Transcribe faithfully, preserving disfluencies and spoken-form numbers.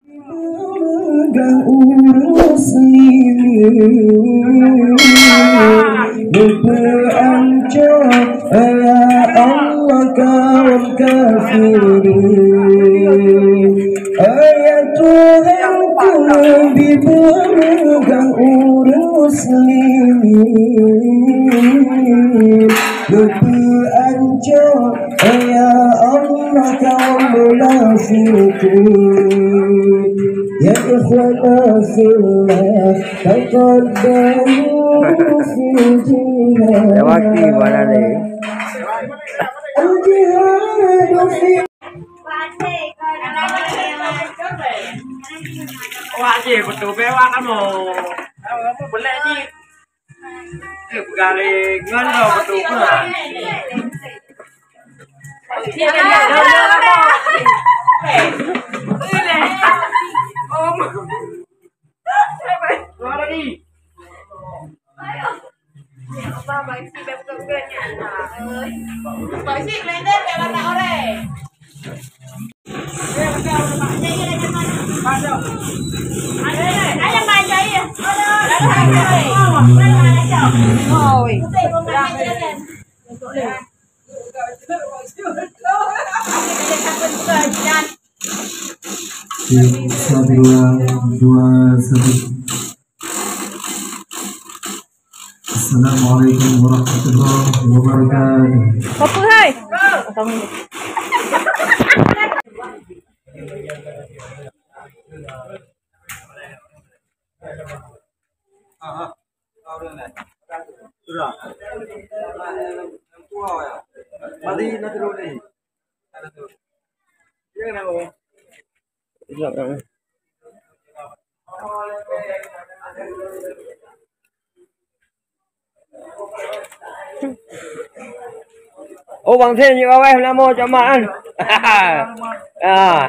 Ureueng muslimin, neupeuancô, ya Allah, kaum kafirin. Ya Tuhanku, bibeureugah ureueng muslimin, neupeuancô, ya Allah, kaum munafikin. Ya ikhwana fillah, taqaddamu fil jihad. Lewati mana ni? Al-jihadu fi Wak Haji, beutôi bèk wak kamoe. Boleh, Ji. Eh, peugah lé ngon droe beutôi pula. Satu, dua, dua, satu. Assalamualaikum warahmatullahi wabarakatuh. Apa hai? Sudah. Mari nanti dulu ni. Oh, Bang Sen, cik Wawai, nama cak mak kan? Ah.